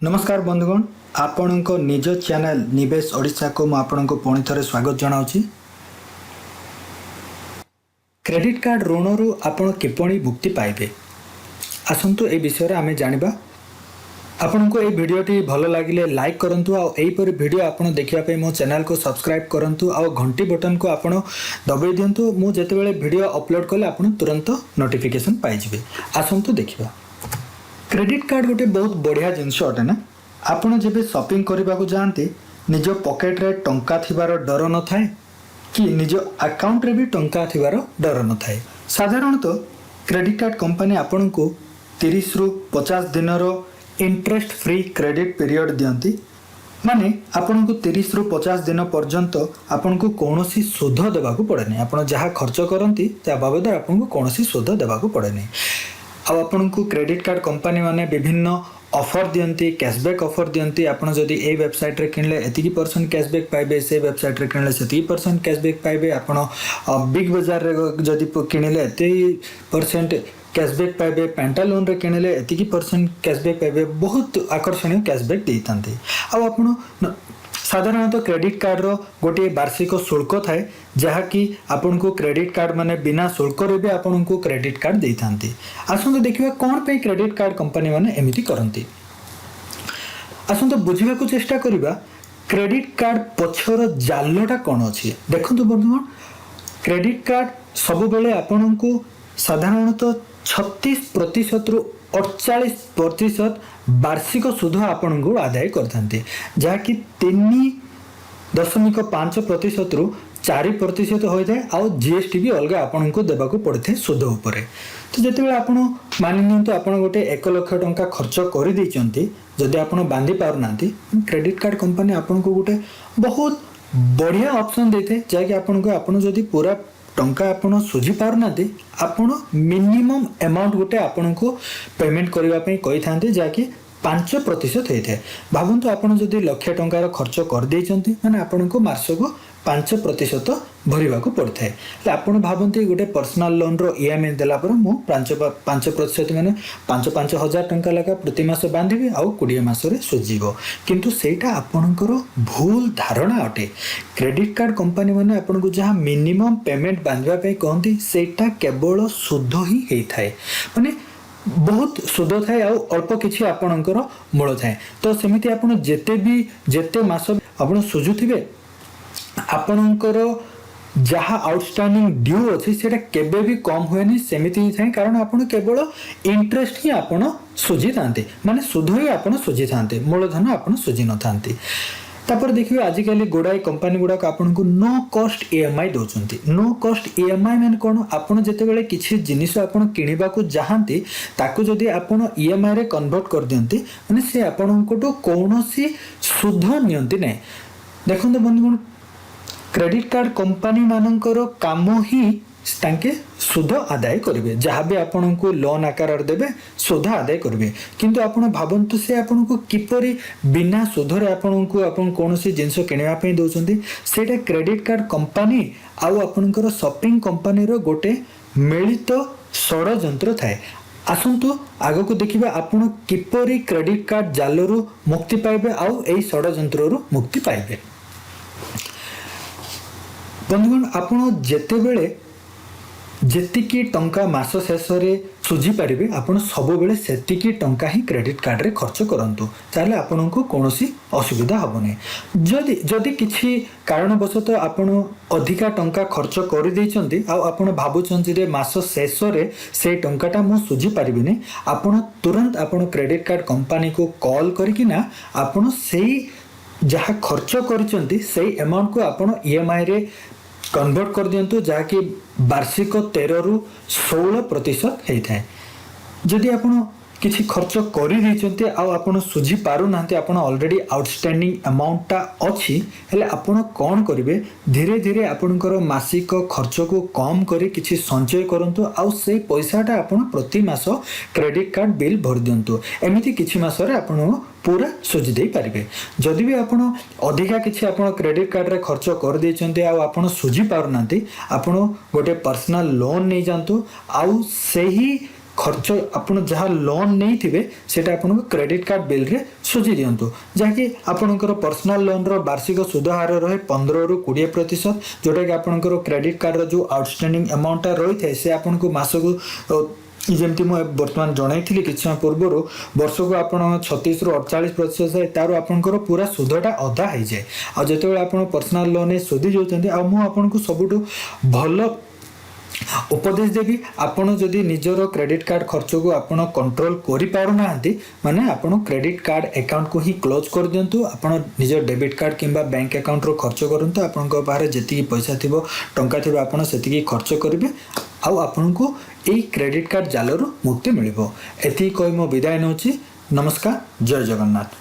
ନମସ୍କାର ବନ୍ଧୁଗଣ, ଆପଣଙ୍କ ନିଜ ଚ୍ୟାନେଲ ନିବେଶ ଓଡ଼ିଶାକୁ ମୁଁ ଆପଣଙ୍କୁ ପୁଣି ଥରେ ସ୍ୱାଗତ ଜଣାଉଛି। କ୍ରେଡ଼ିଟ୍ କାର୍ଡ଼ ଋଣରୁ ଆପଣ କିପରି ମୁକ୍ତି ପାଇବେ, ଆସନ୍ତୁ ଏ ବିଷୟରେ ଆମେ ଜାଣିବା। ଆପଣଙ୍କୁ ଏଇ ଭିଡ଼ିଓଟି ଭଲ ଲାଗିଲେ ଲାଇକ୍ କରନ୍ତୁ ଆଉ ଏହିପରି ଭିଡ଼ିଓ ଆପଣ ଦେଖିବା ପାଇଁ ମୋ ଚ୍ୟାନେଲକୁ ସବସ୍କ୍ରାଇବ୍ କରନ୍ତୁ ଆଉ ଘଣ୍ଟି ବଟନକୁ ଆପଣ ଦବାଇ ଦିଅନ୍ତୁ। ମୁଁ ଯେତେବେଳେ ଭିଡ଼ିଓ ଅପଲୋଡ଼ କଲେ ଆପଣ ତୁରନ୍ତ ନୋଟିଫିକେସନ୍ ପାଇଯିବେ। ଆସନ୍ତୁ ଦେଖିବା। କ୍ରେଡ଼ିଟ୍ କାର୍ଡ଼ ଗୋଟେ ବହୁତ ବଢ଼ିଆ ଜିନିଷ ଅଟେ ନା? ଆପଣ ଯେବେ ସପିଂ କରିବାକୁ ଯାଆନ୍ତି, ନିଜ ପକେଟରେ ଟଙ୍କା ଥିବାର ଡର ନଥାଏ କି ନିଜ ଆକାଉଣ୍ଟରେ ବି ଟଙ୍କା ଥିବାର ଡର ନଥାଏ। ସାଧାରଣତଃ କ୍ରେଡ଼ିଟ୍ କାର୍ଡ଼ କମ୍ପାନୀ ଆପଣଙ୍କୁ 30ରୁ 50 ଦିନର ଇଣ୍ଟରେଷ୍ଟ ଫ୍ରି କ୍ରେଡ଼ିଟ୍ ପିରିୟଡ଼ ଦିଅନ୍ତି। ମାନେ ଆପଣଙ୍କୁ 30ରୁ 50 ଦିନ ପର୍ଯ୍ୟନ୍ତ ଆପଣଙ୍କୁ କୌଣସି ସୁଧ ଦେବାକୁ ପଡ଼େନି। ଆପଣ ଯାହା ଖର୍ଚ୍ଚ କରନ୍ତି, ତା ବାବଦରେ ଆପଣଙ୍କୁ କୌଣସି ସୁଧ ଦେବାକୁ ପଡ଼େନି। ଆଉ ଆପଣଙ୍କୁ କ୍ରେଡ଼ିଟ୍ କାର୍ଡ଼ କମ୍ପାନୀ ମାନେ ବିଭିନ୍ନ ଅଫର୍ ଦିଅନ୍ତି, କ୍ୟାସବ୍ୟାକ୍ ଅଫର୍ ଦିଅନ୍ତି। ଆପଣ ଯଦି ଏଇ ୱେବସାଇଟ୍ରେ କିଣିଲେ ଏତିକି ପରସେଣ୍ଟ କ୍ୟାସବ୍ୟାକ୍ ପାଇବେ, ସେ ୱେବସାଇଟ୍ରେ କିଣିଲେ ସେତିକି ପରସେଣ୍ଟ କ୍ୟାସବ୍ୟାକ୍ ପାଇବେ, ଆପଣ ବିଗ୍ ବଜାରରେ ଯଦି କିଣିଲେ ଏତିକି ପରସେଣ୍ଟ କ୍ୟାସବ୍ୟାକ୍ ପାଇବେ, ପ୍ୟାଣ୍ଟାଲୁନ୍ରେ କିଣିଲେ ଏତିକି ପରସେଣ୍ଟ କ୍ୟାସବ୍ୟାକ୍ ପାଇବେ। ବହୁତ ଆକର୍ଷଣୀୟ କ୍ୟାସବ୍ୟାକ୍ ଦେଇଥାନ୍ତି। ଆଉ ଆପଣ ସାଧାରଣତଃ କ୍ରେଡ଼ିଟ୍ କାର୍ଡ଼ର ଗୋଟିଏ ବାର୍ଷିକ ଶୁଳ୍କ ଥାଏ, ଯାହାକି ଆପଣଙ୍କୁ କ୍ରେଡ଼ିଟ୍ କାର୍ଡ଼ ମାନେ ବିନା ଶୁଳ୍କରେ ବି ଆପଣଙ୍କୁ କ୍ରେଡ଼ିଟ୍ କାର୍ଡ଼ ଦେଇଥାନ୍ତି। ଆସନ୍ତୁ ଦେଖିବା, କ'ଣ ପାଇଁ କ୍ରେଡ଼ିଟ୍ କାର୍ଡ଼ କମ୍ପାନୀ ମାନେ ଏମିତି କରନ୍ତି। ଆସନ୍ତୁ ବୁଝିବାକୁ ଚେଷ୍ଟା କରିବା, କ୍ରେଡ଼ିଟ୍ କାର୍ଡ଼ ପଛର ଜାଲଟା କ'ଣ ଅଛି। ଦେଖନ୍ତୁ ବନ୍ଧୁଗଣ, କ୍ରେଡ଼ିଟ୍ କାର୍ଡ଼ ସବୁବେଳେ ଆପଣଙ୍କୁ ସାଧାରଣତଃ 36 ପ୍ରତିଶତରୁ 48% ବାର୍ଷିକ ସୁଧ ଆପଣଙ୍କୁ ଆଦାୟ କରିଥାନ୍ତି, ଯାହାକି 3.5 ପ୍ରତିଶତରୁ 4% ହୋଇଥାଏ। ଆଉ ଜିଏସ୍ଟି ବି ଅଲଗା ଆପଣଙ୍କୁ ଦେବାକୁ ପଡ଼ିଥାଏ ସୁଧ ଉପରେ। ତ ଯେତେବେଳେ ଆପଣ, ମାନି ନିଅନ୍ତୁ, ଆପଣ ଗୋଟେ 1 ଲକ୍ଷ ଟଙ୍କା ଖର୍ଚ୍ଚ କରିଦେଇଛନ୍ତି, ଯଦି ଆପଣ ବାନ୍ଧି ପାରୁନାହାନ୍ତି, କ୍ରେଡ଼ିଟ୍ କାର୍ଡ଼ କମ୍ପାନୀ ଆପଣଙ୍କୁ ଗୋଟେ ବହୁତ ବଢ଼ିଆ ଅପସନ୍ ଦେଇଥାଏ, ଯାହାକି ଆପଣଙ୍କୁ, ଆପଣ ଯଦି ପୁରା ଟଙ୍କା ଆପଣ ଶୁଝି ପାରୁନାହାନ୍ତି, ଆପଣ ମିନିମମ୍ ଆମାଉଣ୍ଟ ଗୋଟେ ଆପଣଙ୍କୁ ପେମେଣ୍ଟ କରିବା ପାଇଁ କହିଥାନ୍ତି, ଯାହାକି 5% ହେଇଥାଏ। ଭାବନ୍ତୁ, ଆପଣ ଯଦି ଲକ୍ଷେ ଟଙ୍କାର ଖର୍ଚ୍ଚ କରିଦେଇଛନ୍ତି, ମାନେ ଆପଣଙ୍କୁ ମାସକୁ 5% ଭରିବାକୁ ପଡ଼ିଥାଏ। ହେଲେ ଆପଣ ଭାବନ୍ତି, ଗୋଟେ ପର୍ସନାଲ ଲୋନ୍ର ଇଏମ୍ଆଇ ଦେଲା ପରେ ମୁଁ 5 5% ମାନେ 5 5 ହଜାର ଟଙ୍କା ଲେଖା ପ୍ରତି ମାସ ବାନ୍ଧିବି ଆଉ 20 ମାସରେ ସୁଝିବ। କିନ୍ତୁ ସେଇଟା ଆପଣଙ୍କର ଭୁଲ ଧାରଣା ଅଟେ। କ୍ରେଡ଼ିଟ୍ କାର୍ଡ଼ କମ୍ପାନୀ ମାନେ ଆପଣଙ୍କୁ ଯାହା ମିନିମମ୍ ପେମେଣ୍ଟ ବାନ୍ଧିବା ପାଇଁ କହନ୍ତି, ସେଇଟା କେବଳ ସୁଧ ହିଁ ହେଇଥାଏ। ମାନେ ବହୁତ ସୁଧ ଥାଏ ଆଉ ଅଳ୍ପ କିଛି ଆପଣଙ୍କର ମୂଳ ଥାଏ। ତ ସେମିତି ଆପଣ ଯେତେ ବି, ଯେତେ ମାସ ଆପଣ ସୁଝୁଥିବେ, ଆପଣଙ୍କର ଯାହା ଆଉଟଷ୍ଟାଣ୍ଡିଂ ଡ୍ୟୁ ଅଛି, ସେଇଟା କେବେ ବି କମ୍ ହୁଏନି, ସେମିତି ହିଁ ଥାଏ। କାରଣ ଆପଣ କେବଳ ଇଣ୍ଟରେଷ୍ଟ ହିଁ ଆପଣ ସୁଝିଥାନ୍ତି, ମାନେ ସୁଧ ହିଁ ଆପଣ ସୁଝିଥାନ୍ତି, ମୂଳଧନ ଆପଣ ସୁଝି ନଥାନ୍ତି। ତାପରେ ଦେଖିବେ, ଆଜିକାଲି ଗୁଡ଼ାଏ କମ୍ପାନୀ ଗୁଡ଼ାକ ଆପଣଙ୍କୁ ନୋ କଷ୍ଟ ଇଏମ୍ଆଇ ଦେଉଛନ୍ତି। ନୋ କଷ୍ଟ ଇଏମ୍ଆଇ ମାନେ କ'ଣ? ଆପଣ ଯେତେବେଳେ କିଛି ଜିନିଷ ଆପଣ କିଣିବାକୁ ଚାହାନ୍ତି, ତାକୁ ଯଦି ଆପଣ ଇଏମ୍ଆଇରେ କନଭର୍ଟ କରିଦିଅନ୍ତି, ମାନେ ସେ ଆପଣଙ୍କଠୁ କୌଣସି ସୁଧ ନିଅନ୍ତି ନାହିଁ। ଦେଖନ୍ତୁ ବନ୍ଧୁଗଣ, କ୍ରେଡ଼ିଟ୍ କାର୍ଡ଼ କମ୍ପାନୀ ମାନଙ୍କର କାମ ହିଁ ତାଙ୍କେ ସୁଧ ଆଦାୟ କରିବେ। ଯାହା ବି ଆପଣଙ୍କୁ ଲୋନ୍ ଆକାରରେ ଦେବେ, ସୁଧ ଆଦାୟ କରିବେ। କିନ୍ତୁ ଆପଣ ଭାବନ୍ତୁ, ସେ ଆପଣଙ୍କୁ କିପରି ବିନା ସୁଧରେ ଆପଣଙ୍କୁ ଆପଣ କୌଣସି ଜିନିଷ କିଣିବା ପାଇଁ ଦେଉଛନ୍ତି? ସେଇଟା କ୍ରେଡ଼ିଟ୍ କାର୍ଡ଼ କମ୍ପାନୀ ଆଉ ଆପଣଙ୍କର ସପିଂ କମ୍ପାନୀର ଗୋଟେ ମିଳିତ ଷଡ଼ଯନ୍ତ୍ର ଥାଏ। ଆସନ୍ତୁ ଆଗକୁ ଦେଖିବା, ଆପଣ କିପରି କ୍ରେଡ଼ିଟ୍ କାର୍ଡ଼ ଜାଲରୁ ମୁକ୍ତି ପାଇବେ ଆଉ ଏଇ ଷଡ଼ଯନ୍ତ୍ରରୁ ମୁକ୍ତି ପାଇବେ। ବନ୍ଧୁଗଣ, ଆପଣ ଯେତେବେଳେ ଯେତିକି ଟଙ୍କା ମାସ ଶେଷରେ ଶୁଝିପାରିବେ, ଆପଣ ସବୁବେଳେ ସେତିକି ଟଙ୍କା ହିଁ କ୍ରେଡ଼ିଟ୍ କାର୍ଡ଼ରେ ଖର୍ଚ୍ଚ କରନ୍ତୁ। ତାହେଲେ ଆପଣଙ୍କୁ କୌଣସି ଅସୁବିଧା ହେବ ନାହିଁ। ଯଦି କିଛି କାରଣବଶତଃ ଆପଣ ଅଧିକା ଟଙ୍କା ଖର୍ଚ୍ଚ କରିଦେଇଛନ୍ତି ଆଉ ଆପଣ ଭାବୁଛନ୍ତି ଯେ ମାସ ଶେଷରେ ସେଇ ଟଙ୍କାଟା ମୁଁ ଶୁଝି ପାରିବିନି, ଆପଣ ତୁରନ୍ତ ଆପଣ କ୍ରେଡ଼ିଟ୍ କାର୍ଡ଼ କମ୍ପାନୀକୁ କଲ୍ କରିକିନା ଆପଣ ସେଇ ଯାହା ଖର୍ଚ୍ଚ କରିଛନ୍ତି, ସେଇ ଆମାଉଣ୍ଟକୁ ଆପଣ ଇଏମ୍ଆଇରେ କନଭର୍ଟ କରିଦିଅନ୍ତୁ, ଯାହାକି ବାର୍ଷିକ 13ରୁ 16% ହେଇଥାଏ। ଯଦି ଆପଣ କିଛି ଖର୍ଚ୍ଚ କରିଦେଇଛନ୍ତି ଆଉ ଆପଣ ଶୁଝି ପାରୁନାହାନ୍ତି, ଆପଣ ଅଲରେଡ଼ି ଆଉଟଷ୍ଟାଣ୍ଡିଂ ଆମାଉଣ୍ଟଟା ଅଛି, ହେଲେ ଆପଣ କ'ଣ କରିବେ? ଧୀରେ ଧୀରେ ଆପଣଙ୍କର ମାସିକ ଖର୍ଚ୍ଚକୁ କମ୍ କରି କିଛି ସଞ୍ଚୟ କରନ୍ତୁ ଆଉ ସେଇ ପଇସାଟା ଆପଣ ପ୍ରତି ମାସ କ୍ରେଡ଼ିଟ୍ କାର୍ଡ଼ ବିଲ୍ ଭରି ଦିଅନ୍ତୁ। ଏମିତି କିଛି ମାସରେ ଆପଣ ପୁରା ଶୁଝି ଦେଇପାରିବେ। ଯଦି ବି ଆପଣ ଅଧିକା କିଛି ଆପଣ କ୍ରେଡ଼ିଟ୍ କାର୍ଡ଼ରେ ଖର୍ଚ୍ଚ କରିଦେଇଛନ୍ତି ଆଉ ଆପଣ ଶୁଝି ପାରୁନାହାନ୍ତି, ଆପଣ ଗୋଟେ ପର୍ସନାଲ ଲୋନ୍ ନେଇଯାଆନ୍ତୁ ଆଉ ସେହି ଖର୍ଚ୍ଚ, ଆପଣ ଯାହା ଲୋନ୍ ନେଇଥିବେ, ସେଇଟା ଆପଣଙ୍କୁ କ୍ରେଡ଼ିଟ୍ କାର୍ଡ଼ ବିଲ୍ରେ ସୁଝି ଦିଅନ୍ତୁ, ଯାହାକି ଆପଣଙ୍କର ପର୍ସନାଲ୍ ଲୋନ୍ର ବାର୍ଷିକ ସୁଧ ହାର ରହେ 15ରୁ 20%, ଯେଉଁଟାକି ଆପଣଙ୍କର କ୍ରେଡ଼ିଟ୍ କାର୍ଡ଼ର ଯେଉଁ ଆଉଟଷ୍ଟାଣ୍ଡିଂ ଆମାଉଣ୍ଟଟା ରହିଥାଏ, ସେ ଆପଣଙ୍କୁ ମାସକୁ ଯେମିତି ମୁଁ ବର୍ତ୍ତମାନ ଜଣାଇଥିଲି କିଛି ସମୟ ପୂର୍ବରୁ, ବର୍ଷକୁ ଆପଣ 36ରୁ 48% ଥାଏ, ତାର ଆପଣଙ୍କର ପୁରା ସୁଧଟା ଅଧା ହେଇଯାଏ। ଆଉ ଯେତେବେଳେ ଆପଣ ପର୍ସନାଲ୍ ଲୋନ୍ରେ ସୁଧି ଯାଉଛନ୍ତି, ଆଉ ମୁଁ ଆପଣଙ୍କୁ ସବୁଠୁ ଭଲ ଉପଦେଶ ଦେବି, ଆପଣ ଯଦି ନିଜର କ୍ରେଡ଼ିଟ୍ କାର୍ଡ଼ ଖର୍ଚ୍ଚକୁ ଆପଣ କଣ୍ଟ୍ରୋଲ କରିପାରୁନାହାନ୍ତି, ମାନେ ଆପଣ କ୍ରେଡ଼ିଟ୍ କାର୍ଡ଼ ଆକାଉଣ୍ଟକୁ ହିଁ କ୍ଲୋଜ୍ କରିଦିଅନ୍ତୁ। ଆପଣ ନିଜ ଡେବିଟ୍ କାର୍ଡ଼ କିମ୍ବା ବ୍ୟାଙ୍କ ଆକାଉଣ୍ଟରୁ ଖର୍ଚ୍ଚ କରନ୍ତୁ। ଆପଣଙ୍କ ପାଖରେ ଯେତିକି ପଇସା ଥିବ, ଟଙ୍କା ଥିବ, ଆପଣ ସେତିକି ଖର୍ଚ୍ଚ କରିବେ ଆଉ ଆପଣଙ୍କୁ ଏଇ କ୍ରେଡ଼ିଟ୍ କାର୍ଡ଼ ଜାଲରୁ ମୁକ୍ତି ମିଳିବ। ଏତିକି କହି ମୁଁ ବିଦାୟ ନେଉଛି। ନମସ୍କାର, ଜୟ ଜଗନ୍ନାଥ।